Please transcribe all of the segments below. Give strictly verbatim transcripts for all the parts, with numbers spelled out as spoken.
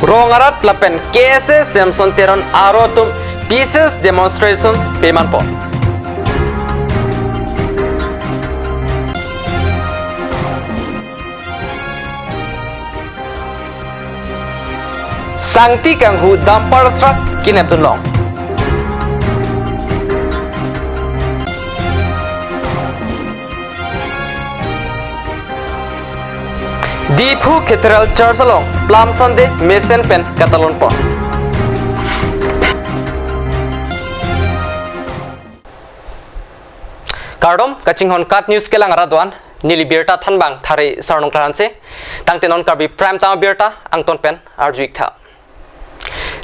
Rong arat lapen K S A Samson Teron aro atum peaceful demonstration pemanpon. Sangti kanghu dumper truck kinepdunlong. Diphu Cathedral Church along Palm Sunday mesen pen katalonpon. Kardom, kachinghon KAT News kelang arat do-an, neli birta thanbang Thari Sarnung Klarhanse. Tangte non Karbi Prime Time birta angton pen arju-ik tha.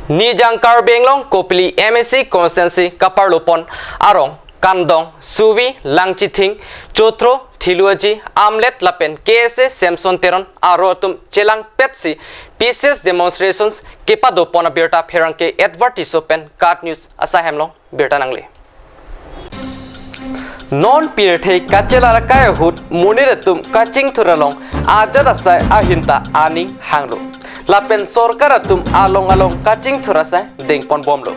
Nijang Karbi Anglong Kopili M A C constituency kaparlopon arong Kandong, Suvi, Langchithing, Chothro, Thiluaji, Amlet lapen K S A Samson Teron aro atum chelangpetsi peaceful demonstrations kepadopon abirta pherangke Edward Tisso pen KAT News asai hem along birta nangle. Non pirthe kachelar akai ahut monit atum kachingthur along ajat asai ahin ta aning hanglo. Lapen sorkar atum along along kachingthur asai dengponbomlo.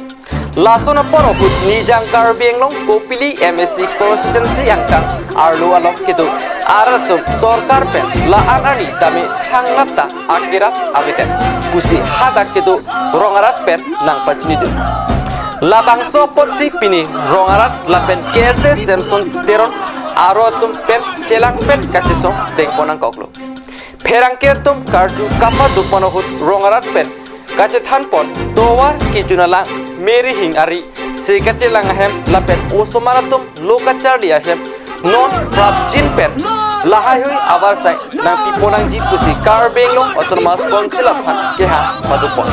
Lason apor ahut Nijang Karbi Anglong Kopili M A C constituency angkang arlo along kedo arat atum sorkar pen la-an arni tame thangnat ta akerap avedet pusi hadak kedo rong arat pen nangpachinidun. Labangso apotsi pini rong arat lapen K S A Samson Teron aro atum pen chelangpet kachesong dengpon nangkoklo. Pherangke atum karju kapadopon ahut rong arat pen kachethanpon tovar kejun alang Mary Hing ari se kachelang ahem lapen osomar atum lo kacharli ahem non prapjin pen lahaihui avarsai nangpipon nangji pusi Karbi Anglong Autonomous Council aphan kehang padopon.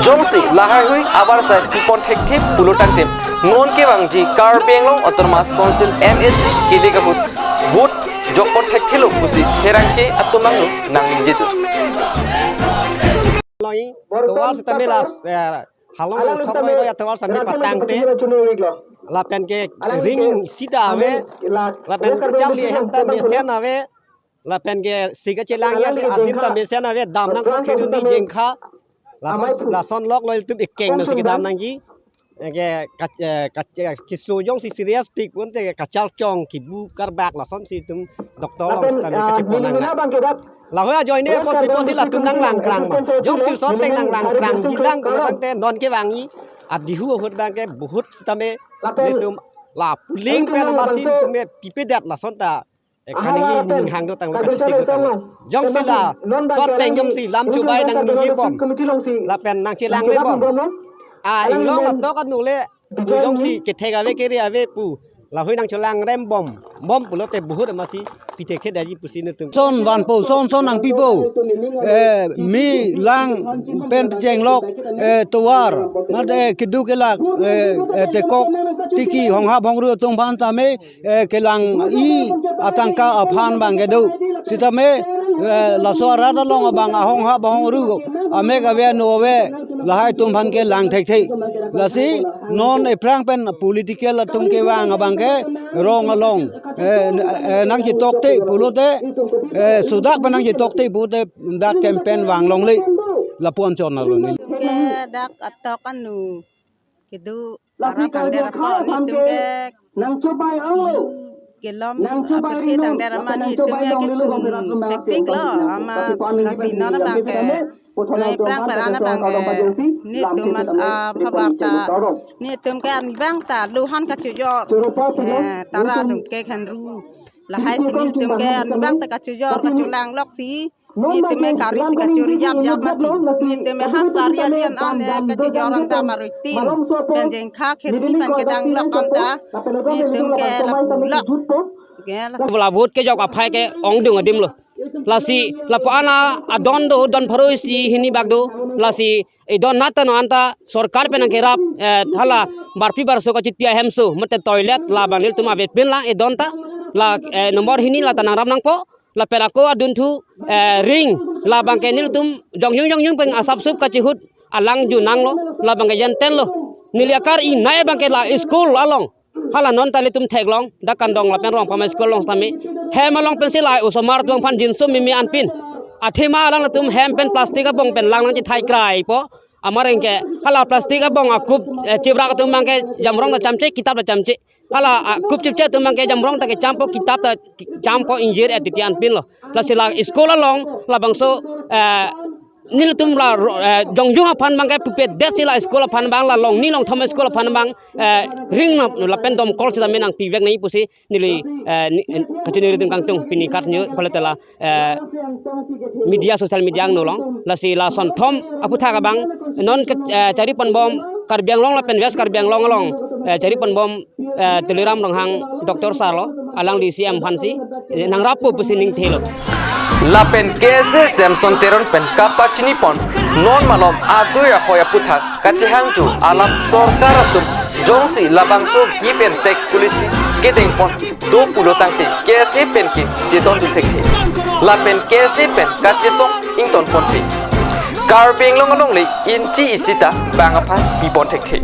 Jongsi lahaihui avarsai pipon thekthe pulo tangte non kevangji Karbi Anglong Autonomous Council M A C kelek ahut vote jokpon thekthelo pusi pherangke atum angno nangningjedun. Loi, tovar sitame la, eh, halong thok loi loi tovar sitame patangte. Lapen ke ring sita ave. Lapen charli ahem ta mesen ave. Lapen ke se kachelang ya adim ta mesen ave. Dam nangkok kheroni jengkha. Lason, lason lok loi tum ikeng nasi kedam nangji. Ke ka-, eh, ka-, eh, keso jongsi serious pik pon te kachal chong kibu karbak lasonsi itum doctor along sitame kachepon nang. Lahai ajoine apot pipo si latum nanglangkrang ma. Jongsi sot teng nanglangkrang jilang ko tangte non kevangji adihu ahut abangke bahut sitame itum la puling pen amasi itum pipedet lason ta. Eh, kaningje ning hangdotanglo, kachesik dotanglo. Jongsi la sot teng jongsi lam chubai nangningje bom. Lapen nangchelangle bom. A inglong atok anu le jongsi kethek ave kere ave pu. Lahai nangchelang rem bom. Bom pulote bahut amasi pithekthe daji pusi netum. Son vanpo, son son nangpipo. Eh, me lang pen chenglok, eh, tovar. Mate kedo kelak, eh, eh, tekok tiki honghap hongru atum aphan tame eh, kelang-i atangka aphan abang kedo. Sitame, eh, laso arat along abang ahonghap ahongru amek ave ano ave lahai atum aphan kelang thekthe. Lasi non ephrang pen political atum kevang abangke rong along, eh, eh, nangchetokte pulote, eh, sudak pen nangchetokte pulote dak campaign vanglongle lapu-an chonlo ne. Ke dak atok anu kedo arat tangdet apot netum ke kelom apirthe tangdet amat netum ke kesung thektik lo amat lasi non abangke noi prang pen an abangke netum amat, ah, habar ta netum ke an abang ta luhan kachojor, eh, tara atum ke khanru lahai si netum ke an abang ta kachojor kacholang lok si. Netum ke kari si kachori yap yap mati. Netum ke ha sari alian an, eh, kachojor an ta marutin. Pen jengkha kheroni pen kedang lok an ta. Netum ke lapu lok. Ke la- Bola vote kejok aphai ke ongdung adim lo. Lasi lapu-an adon do, don pharo isi hini bak do. Lasi edon nat ta non anta sorkar pen nangkerap, eh, hala barpi barso kachiti ahemso mate toilet labang nelitum avet pin la edon ta la, eh, nombor hini la ta nangrap nangpo. Lapen ako adunthu, eh, ring labangke nelitum jongjung jongjung pen asapsup kachihut alang junanglo labangke jenten lo. Neli akar-i nai abangke la school along hala non ta ilitum theklong dak Kandong lapen Rongpama school along sitame hem along pensi la osomar atum aphan jinso mimi anpin Athema alanglitum hem pen plastic abong pen lang nangchethai kraipo. Amareng ke hala plastic abong akup, eh, chibrak atum abang ke jamrong ta chamche, kitap ta chamche. Hala akup chipche atum abang ke jamrong ta kechampo, kitap ta champo, ingjir-et titi anpinlo. Lasi la school along labangso, eh, nelitum la ro-, eh, jongjung aphan abang ke pupedet si la school aphan abang, la Longni Longthom school aphan abang, eh, ring na lapen domkol sitame nangpivek nangji pusi neli, eh, ni, eh, kachiningri atum kangtung pini kat nyu paletela, eh, media, social media angno along. Lasi la Sonthom aputhak abang non ke, eh, chariponbom Karbi Anglong lapen West Karbi Anglong along, eh, chariponbom, eh, Tuliram Ronghang Doctor Sir lo, alangli C M aphansi, eh, nangrappo pusi ningthelo. Lapen K S A Samson Teron pen kapachinipon non malom adui ahoi aputhak kachehangju alam sorkar atum jongsi labangso give and take policy kedengpon do pulo tangte K S A pen ke chetondun thekthe. Lapen K S A pen kachesong ingtonponthe. Karbi Anglong alongle inchi isi ta bang aphan pipon thekthe.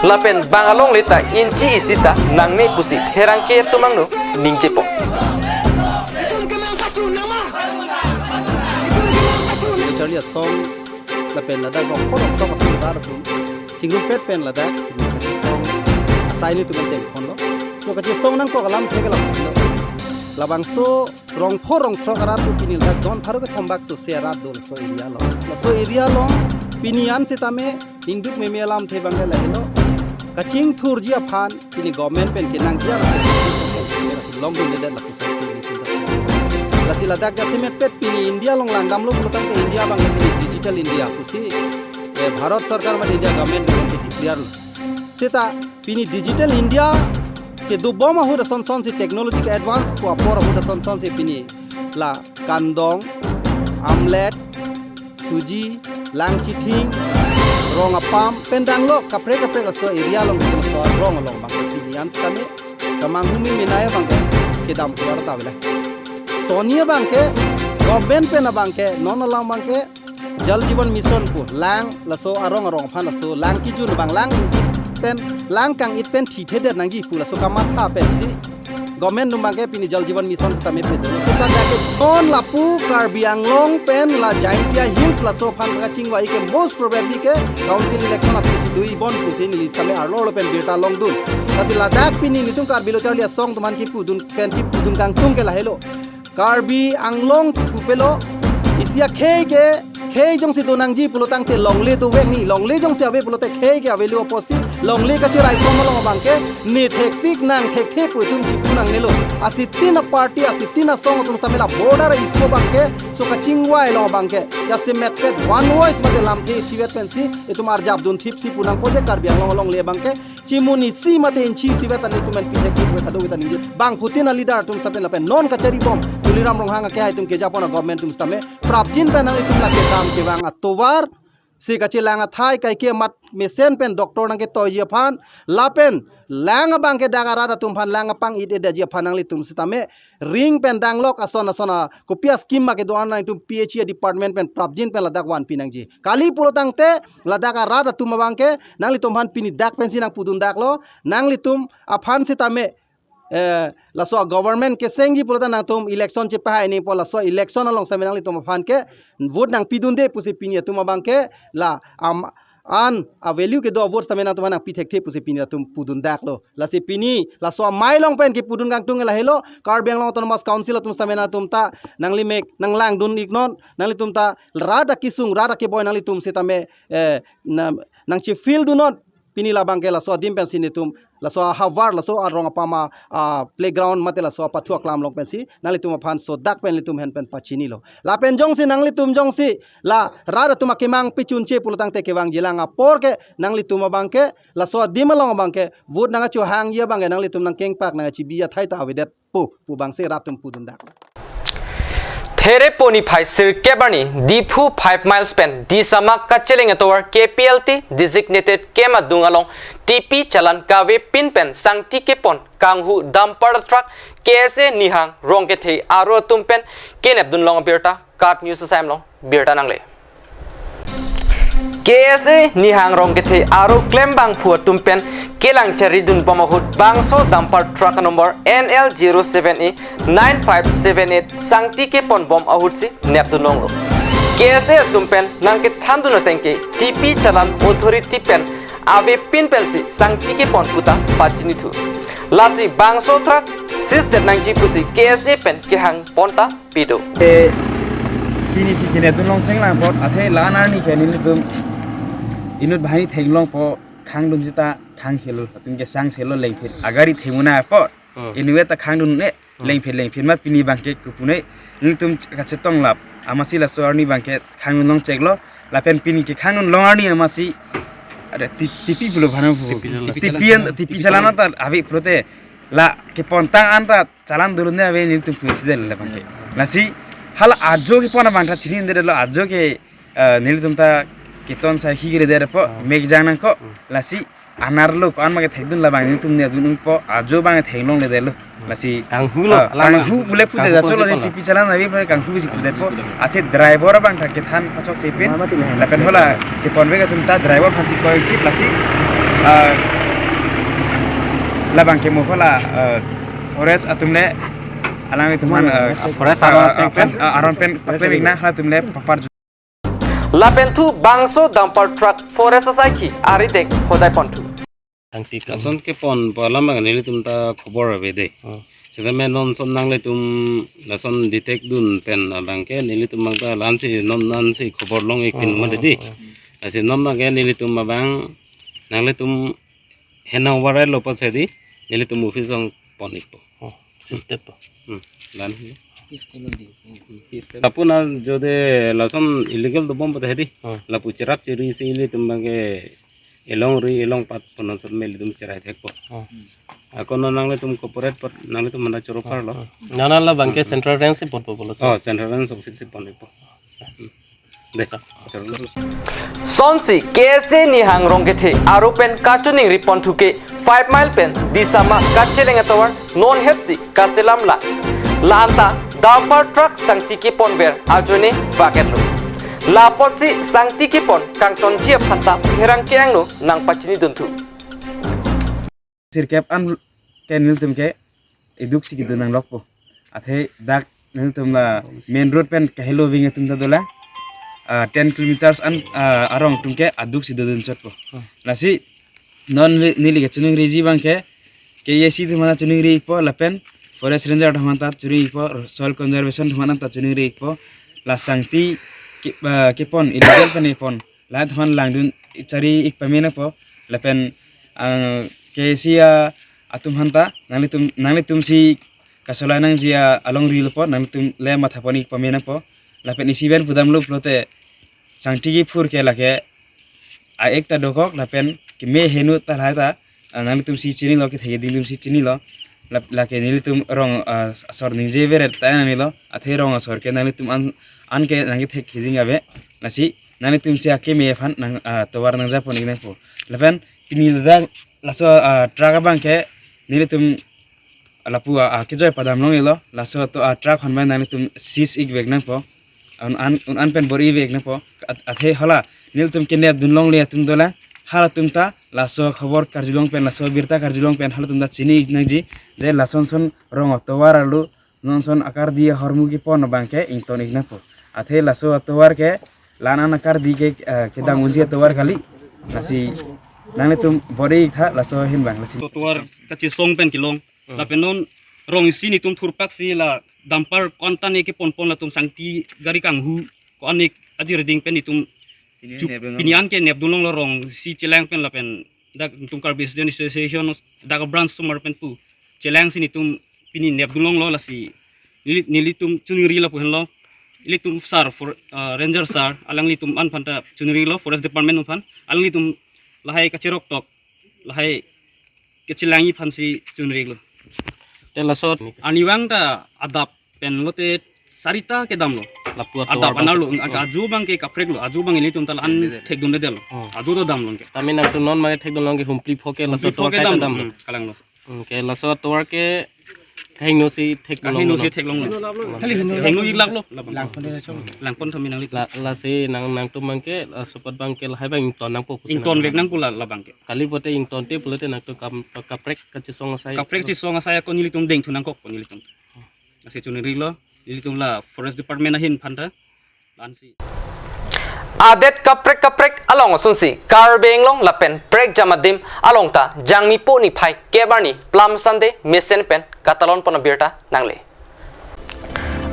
Lapen bang alongle ta inchi isi ta nangne pusi pherangke atum angno ningjepon. Charli asong lapen ladak rong phorong sok atum rat atum chingrumpet pen ladak kachesong asai nelitum dengponlo. So kachesong nangkok alamthe ke lapulo. Labangso rong phorong sok arat atum pini ladak don pharo kethom bak sose arat do laso area along. Laso area along pini an sitame ingduk meme alamthe abang ke lahelo. Kachingthurji aphan pini government pen kenangji arat longdunledet lapuson si nelitum ta. Lasi ladak jasemetpet pini India along langdamlo pulo tangte India abang ke pini digital India pusi, eh, Bharat Sarkar mate India government pen ke declare lo. Seta pini digital India kedobom ahut asonson si technology ke advance pu apor ahut asonson si pini la kandong, amlet, suji, lang chithing, rong apam, pen danglok kaprek kaprek laso area along, laso rong along abang pini an sitame kamanghumi menai abang ke kedam kevar ta avelo. Soni abang ke government pen abang ke non alam abang ke Jal Jeevan Mission pu lang laso arong arong aphan laso lang kijun abang lang ingkit pen lang kang-it pen thithedet nangji pu laso kamatha pensi government atum abang ke pini Jal Jeevan Mission sitame pedo. Seta dak ke non lapu Karbi Anglong pen la Jaintia Hills laso aphan kachingvai ke most probably ke council election aphi si dui bon pusi neli sitame arlo arlo pen birta longdun. Lasi ladak pini nelitum Karbi Lo Charli Asong atum aphan kipudun pen kipudun kangtung ke lahelo. Karbi Anglong pupelo, isi akhei ke, khei jongsi donangji pulo tangte longle dovek ni, longle jongsi ave pulote khei ke avelo apotsi, longle kacherai kom along abang ke ne thekpik nang thekthe pu itum chipu nangnelo. Asitin a party, asitin asong atum sitame la border issue abang ke, so kachingvai along abang ke jasemetpet one voice mate lamthe isivet pensi itum arjap dunthipsi pu nangpo je Karbi Anglong alongle abang ke chimun isi mate inchi isivet ta nelitum pen pithek pithek kadokave ta ningje. Bangphutin a leader atum sitame lapen non kacharibom Tuliram Ronghang akehai atum kejapon a government atum sitame prapjin pen nanglitum la kedam kevang atovar si kachelang athai kaike amat mesen pen doctor nangketoiji aphan lapen lang abang ke dak arat atum aphan lang apang-it-edetji aphan nanglitum sitame ring pen danglok ason ason a kopi a scheme ma kedo-an nangtum P H E department pen prapjin pen ladak vanpi nangji. Kali pulo tangte ladak arat atum abang ke nanglitum aphan pini dak pensi nangpudun daklo, nanglitum aphan sitame, eh, laso government kesengji pulote nangtum election chepahai nangpo, laso election along sitame nanglitum aphan ke vote nangpidunde pusi pini atum abang ke la am an a value kedo a vote sitame nangtum aphan nangpi thekthe pusi pini atum pudun daklo. Lasi pini laso amei along pen kipudun kangtung lahelo, Karbi Anglong Autonomous Council atum sitame nangtum ta nanglimek nanglangdun iknon, nanglitum ta rat akesung rat akeboi nanglitum sitame, eh, na, nangchefieldunnon. Pini labang ke laso adim pensi nelitum laso ahavar laso arong apam a, ah, playground mate laso apathu aklam along pensi nanglitum aphan so dak pen nelitum ahin pen pachinilo. Lapen jongsi nanglitum jongsi la rat atum akemang pichunche pulo tangte kevangjilang apor ke nanglitum abang ke laso adim along abang ke vote nangkachohangji abang ke nanglitum nangkengpak nangkachibi athai ta avedetpo pu abangsi rat atum pudun dak. Thereponi phai sirkep arni Diphu five miles pen Disamak kacheleng atovar K P L T designated camp adung along T P chalan kavepin pen sangti kepon kanghu dumper truck K S A Nihang Rongkethe aro atum pen kenepdun long abirta KAT News asai along birta nangle. K S A Nihang Rongkethe aro klembangphu atum pen kelang charidun bom ahut bangso dumper truck number N L zero seven A nine five seven eight sangti kepon bom ahutsi nepdun longlo. K S A atum pen nangkethandun ateng ke T P Challan Authority pen avepin pensi sangti kepon puta pachinithu. Lasi bangso truck seize det nangji pusi K S A pen kehang ponta pido. Eh, pini si kenepdun longcheng lang apot, athe la-an arni ke nelitum inut banghini theklongpo, khangdun sita khang helo, atum ke sang selo lengphit, agari themuna apot. Hmm. Inut ta khangdun ne, Hmm. lengphit lengphit ma pini abangke kupune, nelitum kachetong lap, amatsi laso arni abangke khangdun longcheklo, lapen pini kekhangdun long arni amatsi, ada T-, T P pulo bhana bu. T P Challan. T P an, T P Challan anta ave pulote, la kepontang anta challan dolo ne ave nelitum phu incident le abangke. Lasi hala ajo kepon abang ta chinidetlo, ajo ke, eh, nelitum ta keton sai hi kere det po, Ah. mek jang nangkok. Hmm. Lasi anerlo ko-an ma kethekdun labang nelitum nepdun unpo, ajo abang theklongledetlo. Hmm. Lasi, Kanghulo, ah, alam kanghu bule phu kanghu de jacholo ponsi T P Challan ave phu kanghu si phu detpo. Athe driver abang ta kethan pachokche pin. Mama tu lahan. Lapen hala keponvek atum ta driver aphansi koikit lasi, ah, labang ke mo hala, ah, forest atum le alanglitum aphan, Mana, ah, forest ah, aron ah, pen pen, ah, aron pen, forest pen aron ikna pen. Halatum le papar. Lapen thu bangso dumper truck forest asaikhi arideng hodai ponthu. Tangti ka. Lason kepon pu alam abang nelitum ta khobor ave de. Hmm. Setame non son nanglitum lason detect dun pen abangke nelitum abang ta la-ansi non nansi khobor long-ik pin Hmm, ma de hmm, di. hmm. Lasi non abangke nelitum abang nanglitum henang warai lo pasedi nelitum office along pon-ikpo. Oh, seize det po. Hmm, dan hi. Lapu na jodi lason illegal dobom pute hedi. Hmm. Lapu cherap cheri si ilitum abangke elongri elongpat pon asot me ilitum cherai thekpo. Hmm. Ako non nanglitum corporate pat nanglitum mana choro parlo. Hmm. Nana labangke Hmm. Central Range si ponpo bolo. Oh, Central Range office si pon-ikpo. Hmm. De, choro. Sonsi K S A Nihang Rongkethe aro pen kachiningri ponthu ke five mile pen Disama kacheleng atovar non hetsi kaselam lang. La-anta dumper truck sangti keponver ajoine vaketlo. La apotsi sangti kepon kangtonji aphan ta pherangke angno nangpachinidunthu. Sirkep an ke nelitum ke iduk si kedun nanglokpo. Athe dak nelitum la main road pen kahelo wing atum ta dolang, ah, ten kilometers an, ah, arong atum ke aduk si dodun chotpo. Hmm. Lasi non neli, neli kachiningriji abangke K S A atum aphan ta chiningri-ikpo lapen Forest Ranger atum aphan ta chiningri-ikpo, Soil Conservation atum aphan ta chiningri-ikpo. La sangti ke, ah, kepon illegal pen kepon la atum aphan langdun chari-ik pame nangpo lapen, ah, K S A atum aphan ta nanglitum, nanglitum si kasolai nangji alongri lo po, nanglitum le matha pon-ik pame nangpo. Lapen isi pen pudamlo pulote sangti kephur ke lake a-ek ta dokok lapen keme heno ta lahai ta, ah, nanglitum si chinilo, kethekding atum si chinilo. Lap-, lake nelitum rong, ah, asor ningje veret ta nangnelo, athe rong asor ke nanglitum an, an ke nangkethek hiding ave. Lasi nanglitum si akeme aphan nang, ah, tovar nangja pon-ik nangpo. Lapen pini ladak laso, ah, truck abangke nelitum lapu, ah, ah, kejoi padam longlo, laso ato, ah, truck aphan bai nanglitum seize-ik vek nangpo. Un an, un an pen bor-i vek nangpo. At-, athe hala nelitum kenepdun longle atum dolang, halatum ta laso khobor karjulong pen, laso birta karjulong pen halatum ta chini-ik nangji je lason son rong atovar arlo non son akardi ahormu kepon abangke ington-ik nangpo. Athe laso atovar ke la-an akardi ke, eh, kedang unji atovar kali. Lasi nanglitum bor-i-iktha laso ahin abang lasi. Atovar kachesong pen kelong. Hmm. Lapen non rong isi netum thurpaksi la dumper kontane kepon pon latum sangti gari kanghu ko-an-ik adir ding pen netum Pini an chup-, nepdun pini an ke nepdun longlo rong isi chelang pen lapen dak netum Karbi Student Association dak branch atum arlo pen pu chelangsi netum pini nepdun longlo. Lasi neli, nelitum chiningri lapu henlo. Ilitum sir for, ah, ranger sir alanglitum an aphan ta chiningrilo, forest department aphan. Alanglitum lahai kacherok tok, lahai kachelangji aphansi chiningrilo. Te laso arnivang ta adap pen lote sarita kedamlo. Lapu atovar adap bang anerlo, kedam. Aga ajo abangke kaprek lo, ajo abang ilitum ta la-an thekdunledetlo. Hmm. Ajo ta damlo ke. Tame nangtum non abangke thekdunlo ke Humpli pho ke laso Humpli pho atovar kedam kaita damlo. Hmm, kalanglo. Hmm, ke laso atovar ke Hingno si thek Kahingno si theklonglo. Hingno-ik laklo. Labang. Langpon de chong. Langpon kami nangli. La, lasi nang, nangtum abangke, eh, support abangke lahai abang ington nangpo pusi ington nang vek nangpo la, labangke. Kali pote ingtonte pulote nangtum kam, kaprek kachesong asai. Kaprek chesong asai ako nelitum dengthu nangkok ako nelitum. Lasi chunirilo, nelitum la Forest Department ahin aphanta. Lansi. Adet kaprek kaprek along ason si Karbi Anglong lapen prekjam adim along ta Jangmipo niphai kep arni Palm Sunday mesen pen katalon pon abirta nangle.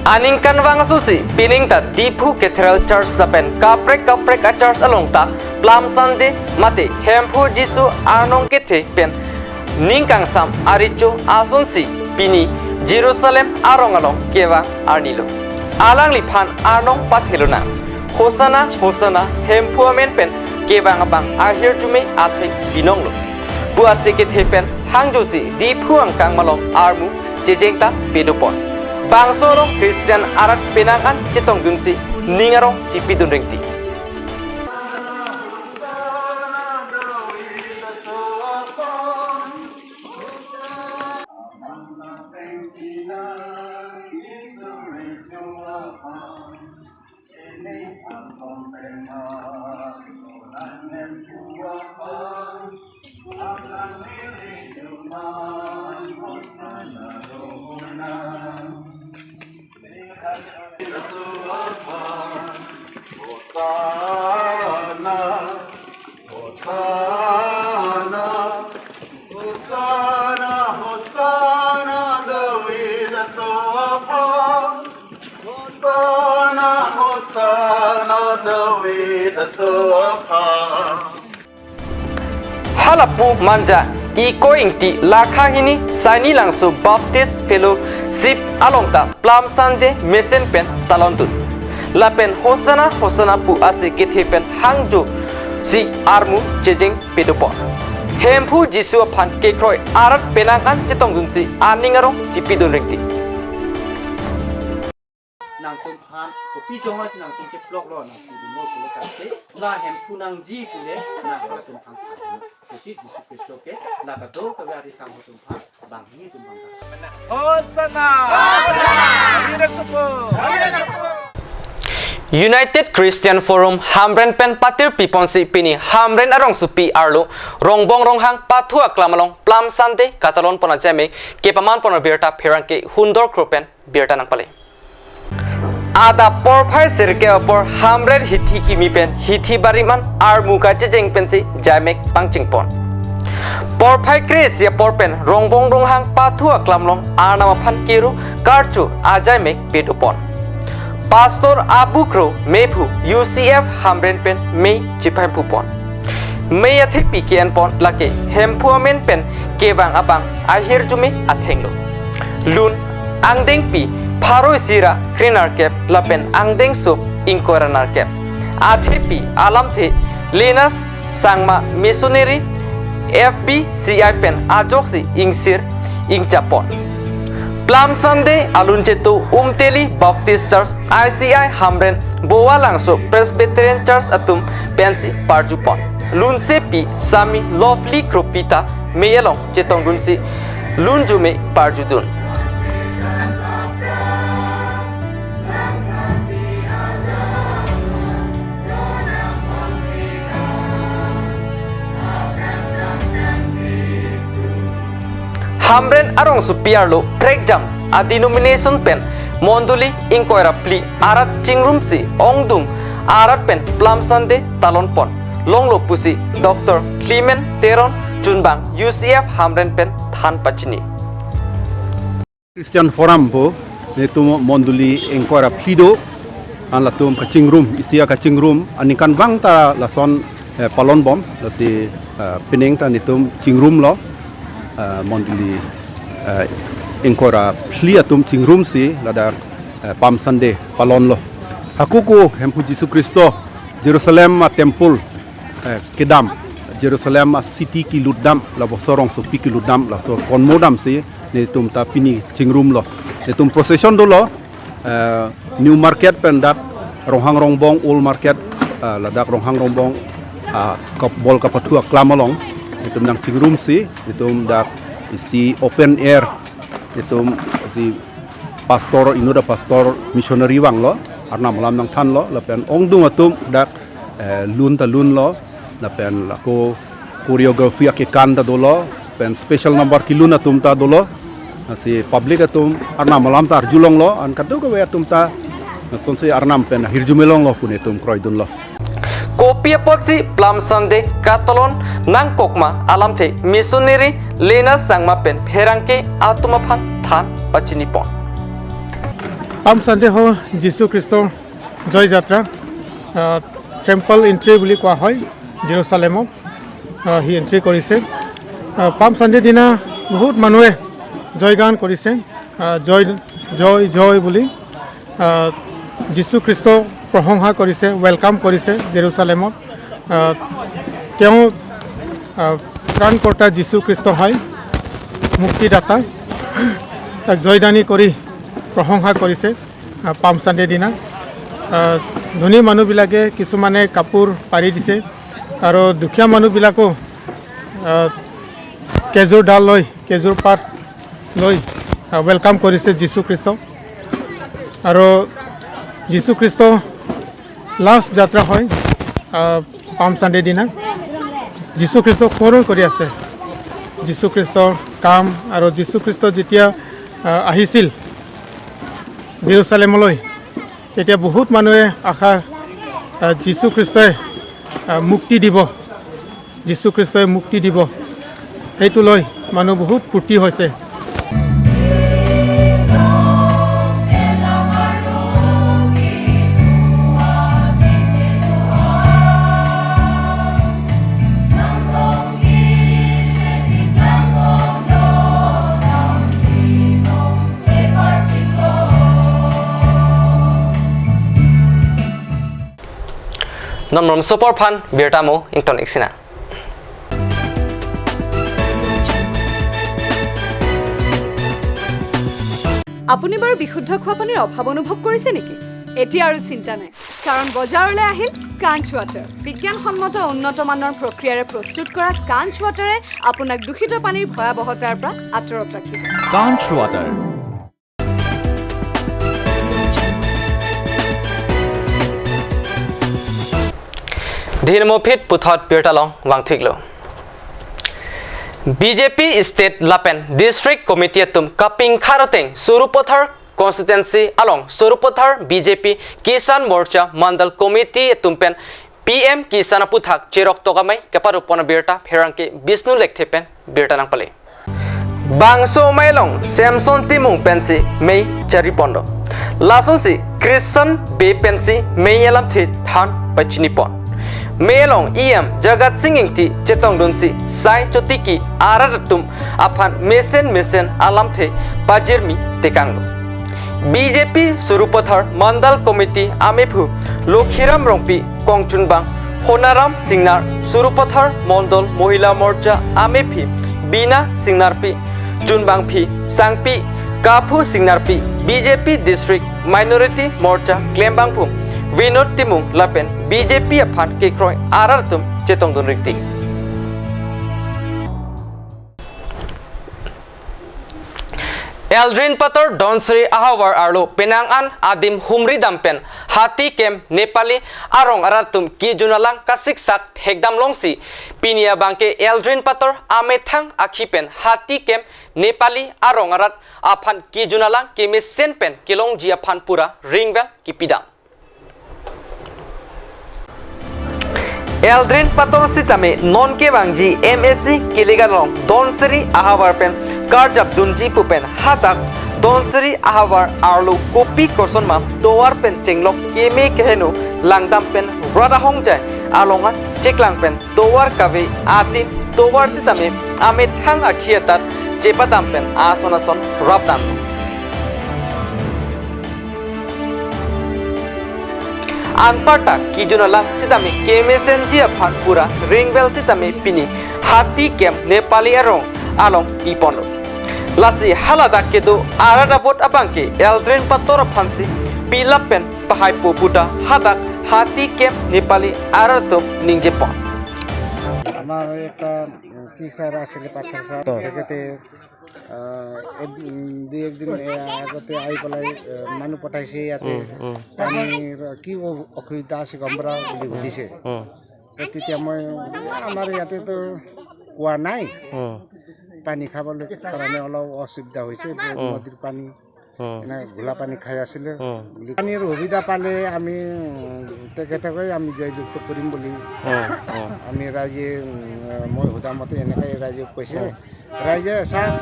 Aningkanvang ason si pining ta Diphu Cathedral Church lapen kaprek kaprek a church along ta Palm Sunday mate Hemphu Jisu arnong kethe pen ning kangsam arecho ason si pini Jerusalem arong along kevang arnilo. Alangliphan arnong pathelonang. Hosanna, Hosanna, Hemphu amen pen kevang abang ahirjume atheng binonglo. Pu ase kethe pen hangjo si Diphu angkang malom armu chejeng ta pedopon. Bangso arong Christian arat penang an chetongdunsi ning arong chipidun rengti. Hosanna, Hosanna, Hosanna, David aso aphan. Hosanna, Hosanna, David aso aphan. Halapu Manja Iko Ingti Lakha Hini Saini Langso Baptist Fellowship along ta Palm Sunday mesen pen talondun. Lapen Hosanna, Hosanna pu ase kethe pen hangjo si armu chejeng pedopon. Hemphu Jisu aphan kekroi arat penang an chetongdunsi aning arong chipidun rengti. Nangtum aphan kopi jong si nangtum keploklo nangtum dunlo pule kate la Hemphu nangji pule nang halatum aphan phan. Pusi Jisu Kristo ke la kado kave ari sang atum aphan bang hini atum bang. Hosanna! Hosanna! United Christian Forum Hamren pen patir piponsi pini Hamren arongsopi arlo Rongbong Ronghang pathu aklam along Palm Sunday katalon pon ajaimek kepaman pon abirta pherangke Hundor Kro pen birta nangpale. Adap porphai sirkep apor Hamren hithi kimi pen hithi barim an armu kachejeng pensi jaimek pangchengpon. Porphai kre-isi apor pen Rongbong Ronghang pathu aklam along Arnam aphan kiru karcho ajaimek pedopon. Pastor Abu Kro mephu U C F Hamren pen mei chipahemphupon. Mei athepi ke-enpon lake Hemphu amen pen kevang abang ahirjume athenglo. Lun angdengpi pharo isi ra krenerkep lapen angdengso ingkoi ra nerkep. Athepi alamthe Linus Sangma Missionary F B C I pen ajoksi ingsir ingchapon. Palm Sunday alun cheto Umteli Baptist Church I C I Hamren Bowa Langso Presbyterian Church atum pensi parjupon. Lunsepi Sami Lovely Kropita mei along chetongdunsi lunjume parjudun. Hamren arongsopi arlo prekjam a-denomination pen mondoli ingkoi ra phli arat chingrumsi ongdung arat pen Palm Sunday talonpon longlo pusi Doctor Clement Teron chunbang U C F Hamren pen than pachini. Christian Forum pu netum mondoli ingkoi ra phli do, an latum kachingrum, isi akachingrum, aningkanvang ta lason, eh, palonbom, lasi, eh, pining ta netum chingrumlo, eh, mondoli, eh, ingkoi ra phli atum chingrumsi ladak, eh, Palm Sunday palonlo. Hako ko Hemphu Jisu Kristo Jerusalem a-temple, eh, kedam, Jerusalem a-city kelutdam, labangso arongsopi kelutdam, laso konmodamsi netum ta pini chingrumlo. Netum procession dolo, eh, New Market pen dak Ronghang Rongbong Old Market, eh, ladak Ronghang Rongbong, ah, kap-, bol kapathu aklam along netum nangchingrumsi netum dak isi open air netum Si pastor, inut apastor, missionary vanglo, Arnam alam nangthanlo, lapen ongdung atum dak, eh, lun ta lunlo, lapen ako choreography akekan ta dolo, pen special number kelun atum ta dolo, lasi public atum Arnam alam ta arjulonglo, an kadokave atum ta, lasonsi Arnam pen hirjumelonglo pu netum kroidunlo. Kopi apotsi Palm Sunday katalon nangkokma alamthe missionary Lena Sangma pen pherangke atum aphan than pachinipon. Palm Sunday ho Jisu Khristo Joy Jatra, ah, temple entry বুলি কোৱা হয় জেৰুচালেমত। আহ, C entry কৰিছে। আহ, পাম চানডে দিনা বহুত মানুহে জয়গান কৰিছে, আহ, জয়, জয়, জয় বুলি। আহ, যীশু খ্ৰীষ্টক প্ৰশংসা কৰিছে, ৱেলকাম কৰিছে জেৰুচালেমত। আহ, তেওঁ, আহ, ত্ৰাণকৰ্তা যীশু খ্ৰীষ্ট হয়, মুক্তিদাতা। তাক জয়দানি কৰি প্ৰশংসা কৰিছে। আহ, পাম চানডে দিনা, আহ, ধনী মানুহবিলাকে কিছুমানে কাপোৰ পাৰি দিছে আৰু দুখীয়া মানুহবিলাকো, আহ, খেজুৰ ডাল লৈ, খেজুৰ পাত লৈ, আহ, ৱেলকাম কৰিছে যীশু খ্ৰীষ্ট। আৰু যীশু খ্ৰীষ্ট লাষ্ট যাত্ৰা হয়, আহ, পাম চানডে দিনা। যীশু খ্ৰীষ্টক সোঁৱৰণ কৰি আছে। যীশু খ্ৰীষ্টৰ কাম আৰু যীশু খ্ৰীষ্ট যেতিয়া, আহ, আহিছিল জেৰুচালেমলৈ, তেতিয়া বহুত মানুহে আশা, আহ, যীশু খ্ৰীষ্টই, আহ, মুক্তি দিব, যীশু খ্ৰীষ্টই মুক্তি দিব, সেইটো লৈ মানুহ বহুত ফূৰ্তি হৈছে। Non malomso apor aphan birta mo ington ik sinang. আপুনি বাৰু বিশুদ্ধ খোৱা পানীৰ অভাৱ অনুভৱ কৰিছে নেকি? এতিয়া আৰু চিন্তা নাই, কাৰণ বজাৰলৈ আহিল কাঞ্চ ৱাটাৰ। বিজ্ঞানসন্মত উন্নত মানৰ প্ৰক্ৰিয়াৰে প্ৰস্তুত কৰা কাঞ্চ ৱাটাৰে আপোনাক দূষিত পানীৰ ভয়াৱহতাৰ পৰা আঁতৰত ৰাখিব। কাঞ্চ water. Dhinmu aphi puthot birta along vangthiklo. B J P State lapen District Committee atum kapingkharoteng Sarupathar Constituency along Sarupathar B J P Kisan Morcha Mandal Committee atum pen P M Kisan aputhak cheroktok amei kaparupon abirta pherangke Bishnu Lekthe pen birta nangpale. Bangso amei along Samson Timung pensi mei charipon do. Lasonsi Christian Bey pensi mei alamthe than pachinipon. Mei along E M Jagat Sing Engti chetongdunsi sai chotiki arat atum aphan mesen mesen alamthe pajirmi tekanglo. B J P Sarupathar Mandal Committee amephu Lokhiram Rongpi kongchunbang Honaram Singnar, Sarupathar Mandal Mohila Morcha amephi Bina Singnarpi, chunbangpi Sangpi Kaphu Singnarpi, B J P District Minority Morcha klembangphu Vinod Timung lapen B J P aphan kekroi arat atum chetongdun rikti. Eldrin Pator Donsri ahavar arlo penang an adim humri dam pen Hati Kem Nepali arong arat atum kejun alang kasiksak thekdam longsi pini abangke Eldrin Pator amethang akhi pen Hati Kem Nepali arong arat aphan kejun alang kemesen pen kelongji aphan pura ringvel kipidam. Eldrin Pator sitame non kevangji M A C Kiligalong Donsri ahavar pen karjap dunji pu pen hadak Donsri ahavar arlo kopi kosonma tovar pen chenglok keme keheno langdam pen rat ahongjai along an cheklang pen tovar kave adim tovar sitame amethang akhi atat chepadam pen ason ason rapdam. Anparta kejun alang sitame kemesenji aphan pura ringvel sitame pini Hati Kem Nepali arong along piponlo. Lasi haladak kedo arat avot abangke Eldrin Pator aphansi pilap pen pahaipo puta hadak Hati Kem Nepali arat atum ningjepon. আমার একটা, উম, টিচার আসলে পাথর স্যার, তো। সেক্ষেত্রে আহ, এদ-, উম, দুই একদিন, এ, আগতে আহি পেলাই, এ, মানুহ পঠাইছে ইয়াতে। উম, উম। পানীৰ কি অ-, অসুবিধা আছে গম পাৰা বুলি উম, সুধিছে। উম। তো তেতিয়া মই, "আমাৰ ইয়াতেতো কোৱা নাই। উম। পানী খাবলৈ কাৰণে অলপ অসুবিধা হৈছে, বহুত উম। নদীৰ পানী, উম। এনে ঘোলা পানী খাই আছিলে।" উম। বুলি পানীৰ সুবিধা পালে আমি, উম, তেখেতকে আমি জয়যুক্ত কৰিম বুলি উম, উম। আমি ৰাইজে, উম, মই সোধা মতে এনেকৈ ৰাইজে কৈছে। উম। ৰাইজে চাওক,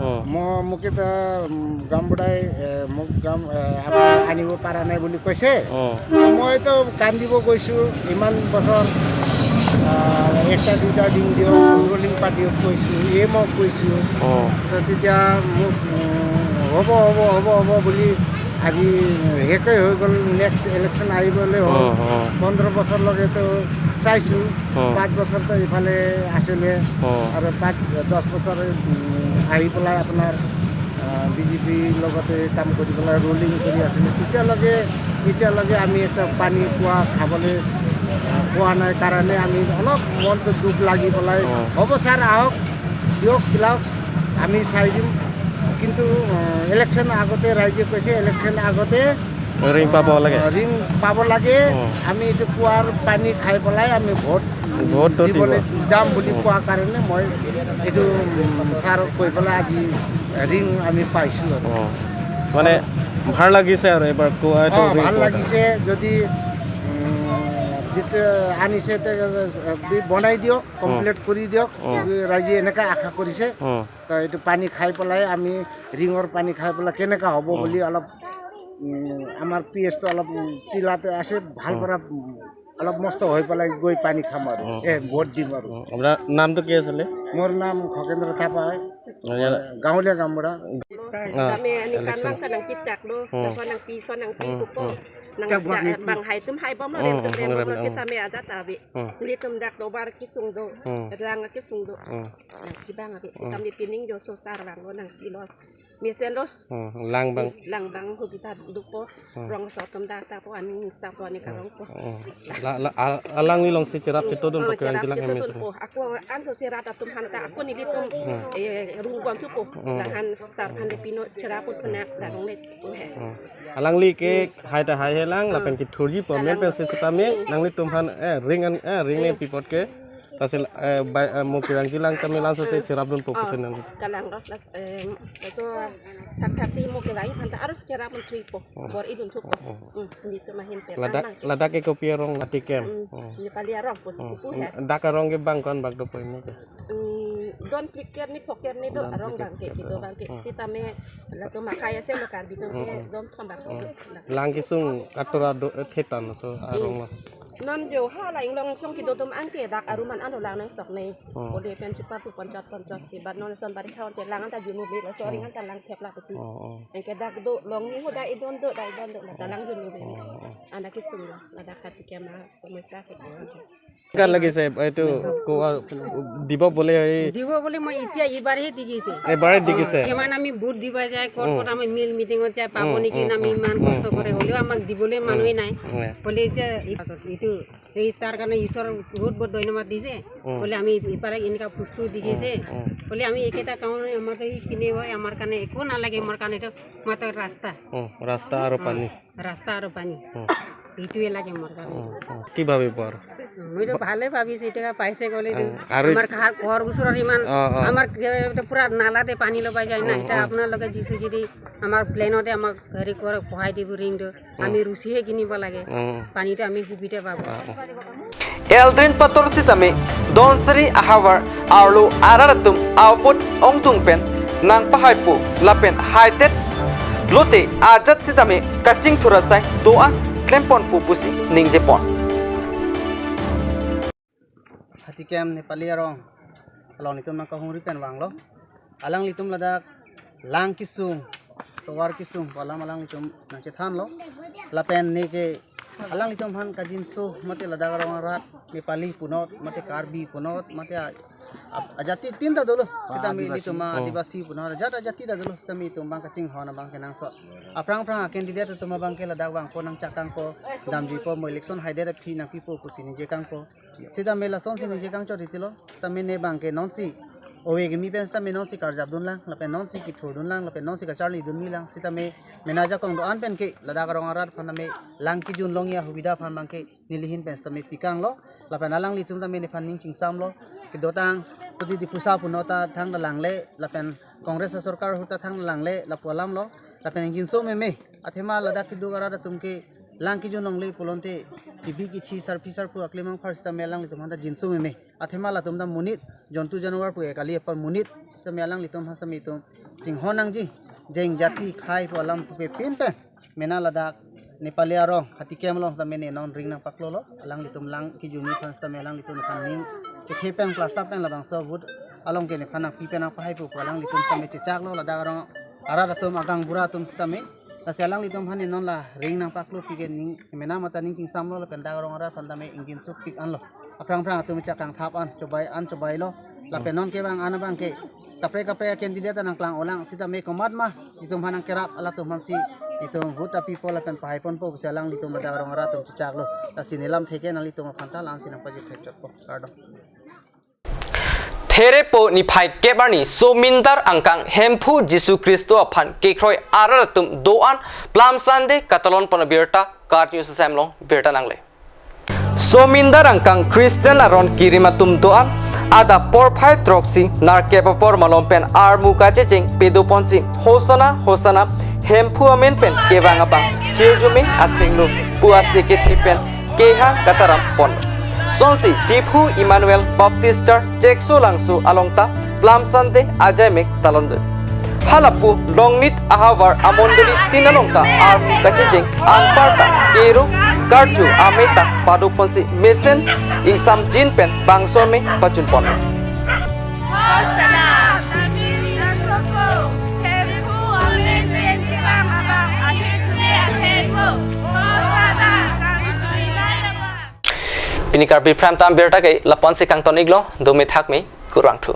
উম। মই, মোক এটা, উম, গাঁওবুঢ়াই, এ, মোক গাঁও, এ, আপোনাৰ আনিব পৰা নাই বুলি কৈছে। উম। মইতো কান্দিব গৈছো, ইমান বছৰ, আহ, একটা দুটা দিন দিয়ক, ৰোলিং পাতিয়ক কৈছো, এ মই কৈছো। উম। তো তেতিয়া মোক, উম, হ'ব, হ'ব, হ'ব, হ'ব বুলি আজি শেষেই হৈ গ'ল, নেক্সট ইলেকশ্যন আহিবলৈ হ'ল। উম, উম। পোন্ধৰ বছৰলৈকেতো চাইছো, উম। পাঁচ বছৰতো ইফালে আছিলে, উম। আৰু পাঁচ, দহ বছৰ, উম, আহি পেলাই আপোনাৰ, আহ, বিজেপিৰ লগতে কাম কৰি পেলাই ৰোলিং কৰি আছিলে। তেতিয়ালৈকে, এতিয়ালৈকে আমি এটা পানী খোৱা, খাবলৈ, আহ, পোৱা নাই কাৰণে আমি অলপ মনটো দুখ লাগি পেলাই, উম। "হ'ব ছাৰ, আহক, দিয়ক, বিলাওক, আমি চাই দিম।" কিন্তু, আহ, ইলেকশ্যন আগতে ৰাইজে কৈছে, ইলেকশ্যন আগতে ৰিং পাব লাগে। ৰিং পাব লাগে। উম। আমি এইটো কুঁৱাৰ পানী খাই পেলাই আমি ভোট ভোটটো দিব। দিবলৈ যাম বুলি উম। কোৱা কাৰণে মই এইটো, উম, ছাৰক কৈ পেলাই আজি ৰিং আমি পাইছো আৰু। উম। মানে ভাল লাগিছে আৰু এইবাৰ কুঁৱা এইটো অ, ৰিং ভাল পোৱা। লাগিছে। যদি, উম, যিটো আনিছে তে, বনাই দিয়ক, উম। কমপ্লিট কৰি দিয়ক। উম। ৰাইজে এনেকা আশা কৰিছে। উম। তো এইটো পানী খাই পেলাই আমি ৰিঙৰ পানী খাই পেলাই কেনেকা হ'ব উম। বুলি অলপ, উম, আমাৰ পি এইচ টো অলপ, উম, টিলাতে আছে, ভাল উম। পৰা, উম, অলপ মস্ত হৈ পেলাই গৈ পানী খাম আৰু। উম। এ, ভোট দিম আৰু। উম, আপোনাৰ নামটো কি আছিলে? মোৰ নাম খগেন্দ্ৰ থাপা হয়। অ, ইয়াত গাঁৱলীয়া গাঁওবুঢ়া। অ, Tame ani election. Kanvang kanang kitak lo, Hmm. Nang kanang pi, kanang pi Hmm, kupo, hmm. Nang Kitak ja-, buat itu. Bang hai tum hai bom lo, Hmm, rem tum hmm, rem bom lo, rem, hmm. Sitame ajat abi. Hmm. Nelitum dak do bar kisung do, Hmm. Lang kisung do. Hmm. Nang kibang abi, Hmm. Sitame pining jo so sar bang lo, nang kilo. Mesen lo. Hmm, lang bang. Lang bang hubita dupo. Hmm. Rong so atum dak ta po, aning ta po, ani karong po. Hmm. La, la, al-, alangli alongsi cherap chetodun po, oh, cherap chetodun po. Ako anso cherap atum hanta, ako nelitum, hmm, eh, rung bon tu po. Hmm. Lahan sar hande pino cherap pun pena, darong le po he. Hmm. Alangli ke hai ta hai helang, lapen kethurji po, men pen sitame, nanglitum han, eh, ring an, eh, ring ne pipot ke. Lasi, eh, bai, eh, mo pirang jilang kami langsung se cherapdun po pusin nang. Kalang ros las, eh, itu thak thak ti mo ke lain hanta arus cherap menteri po. Hmm. Bor idun tu po. Hmm, hmm. Hmm, itu mahin pe. Ladak, lang ke. Ladak ke kopi arong Hatikem. Hmm. Hmm. Ini pali arong po si Hmm. Kupu he. Dak arong ke bang kon bak do po ini ke. Hmm, don tiket ni poker ni do Don arong tiket bang ke, kita. Kido bang ke. Hmm. Sitame latum makai ase lo Karbi tum ke Hmm. Don thom bang ke. Hmm. Lang kisung atura do, eh, thetan so arong lo. Non jo ha la inglong song kido tum anke dak aruman ano lang nang sok ne. Oh. Ode pen chupa pu ponchot ponchot si bat non son bari khaon te lang anta junu bi la so ring anta lang thep la peti. Oh, oh. Anke dak do long ni ho da idon do da idon do la ta lang junu bi. Oh, oh. Ana kisung la la dak Hatikem a somoi sa ke. Kan lagi se itu kuwa dibo bole hai. Dibo bole moi itia ibar he digi se. Ebar digi se. Kiman ami vote দিবা যায়, ক'ত ক'ত আমি মিল মিটিঙত যায়, পাব নেকি, আমি ইমান কষ্ট কৰে, হ'লেও আমাক দিবলৈ মানুহে নাই। বুলে এতিয়া এইটো, এই তাৰ কাৰণে ঈশ্বৰক বহুত বহুত ধন্যবাদ দিছে। বুলে আমি ইফালে এনেকা বস্তু দি দিছে। বুলে আমি একেটা কাম, আমাৰতো এই পিনে হয়, আমাৰ কাৰণে একো নালাগে, আমাৰ কাৰণে এইটো মাত্ৰ ৰাস্তা। উম, ৰাস্তা আৰু পানী। ৰাস্তা আৰু পানী। উম। এইটোৱে লাগে মোৰ কাৰণে। উম, উম। কি ভাবিব আৰু? মইতো ভালে ভাবিছো, এতিয়া পাইছে গ'লে এইটো। উম, আৰু আমাৰ ঘৰ, ঘৰ ওচৰত ইমান, অ, অ। আমাৰ ঘৰ পুৰা নালাতে পানী লবাই যায় না, উম, এতিয়া উম। আপোনালোকে দিছে যদি আমাৰ প্লেনতে আমাক হেৰি কৰে, বহাই দিব ৰিংটো। আমি ৰছীহে কিনিব লাগে। উম। পানীটো আমি সুবিধা পাব। উম, উম। Eldrin pator sitame Dhansiri ahavar arlo arat atum a-vote ongdung pen nangpahaipo lapen haidet lote ajat sitame kachingthur asai do-an klemponpo pusi ningjepon. Hatikem Nepali arong along nelitum nangkahumri pen vanglo. Alanglitum ladak lang kisung, tovar kisung, alam alanglitum nangchethanlo. Lapen neke alanglitum aphan kajinso mate ladak arong arat Nepali punot, mate Karbi punot, mate a-, a-, ajati tin ta dolo. Sitame Adivasi. Nelitum a-, Adivasi punot, ajat ajati ta dolo. Sitame nelitum abang kachinghon abang kenangsot. Aphrang aphrang a-candidate atum abang ke ladak vangpo nangchak kangpo, damjipo, mo election haidet aphi nangpipo pusi ningje kangpo. Sitame lasonsi ningje kangchot ritilo, sitame ne abang ke nonsi ove kimi pen sitame nonsi karjap dunlang, lapen nonsi kithur dunlang, lapen nonsi kacharli dun milang, sitame mena ajakong do-an pen ke ladak arong arat aphan tame lang kejun longji ahubida aphan abang ke neli ahin pen sitame pikanglo, lapen alanglitum tame nephan ning chingsamlo, kedotang pudi Diphu sa puno ta thangta langle, lapen Congress asorkar ahut ta thangta langle, lapu alamlo, lapen ingjinso meme, athema ladak keduk arat atum ke lang kejun longle pulote, kebi kethi sarpi sarpo aklimang phar sitame alanglitum aphanta jinso meme. Athema latum ta monit, jontu janwar pu ke kali apar monit, sitame alanglitum aphan sitame itum chinghon nangji, jeng jati khei pu alam pupe pinpen, mena ladak Nepali arong Hatikem along sitame ne non ring nangpaklolo, alanglitum lang kejunji aphan sitame alanglitum aphan ning kethe pen klarsap pen labangso vote along ke nephan nangpi pen nangpahai pu pu alanglitum sitame chechaklo, ladak arong arat atum agaonbura atum sitame. Lasi alanglitum aphan ne non la ring nangpaklo pi ke ning mena mata ning chingsamlo, lapen dak arong arat aphan tame ingjinso pik anlo. Aphrang phrang atum chakang thap an chobai an chobailo. Lapen non kevang an abang ke kaprek kaprek candidate nangklang-olang sitame komat ma itum aphan nangkerap, alatum aphansi itum vote apipo lapen pahai ponpo pusi alanglitum ladak arong arat atum chechaklo. Lasi nelam theke nanglitum aphan ta la-ansi nangpajir thekchotpo. Kardom. Therepo niphai kep arni Somindar angkang Hemphu Jisu Khristo aphan kekroi arat atum do-an Palm Sunday katalon pon abirta KAT News Assam along birta nangle. Somindar angkang Christian aron kirim atum do-an adap porphai throksi nerkep apor malom pen armu kachecheng pedo ponsi Hosana Hosana Hemphu amen pen kevang abang hirjume athengno pu ase kethe pen kehang kataram pon. Sonsi Diphu Emmanuel Baptist Church Chekso Langso along ta Palm Sunday ajaimek talon do. Halapu Longnit ahavar amondoli tin along ta armu kachecheng anparta kero karju amei ta pado ponsi mesen ingsamjin pen bangso amei pachun pon. Hosana, Samiri Nasoko, Hemphu Amen Pen Kevang Abang, Ahir Chume Athengno, Hosana, Kami Tuinai Abang. Pini Karbi Prime Time birta ke la-ansi kangton-iklo, dome thakme, kurvangthu.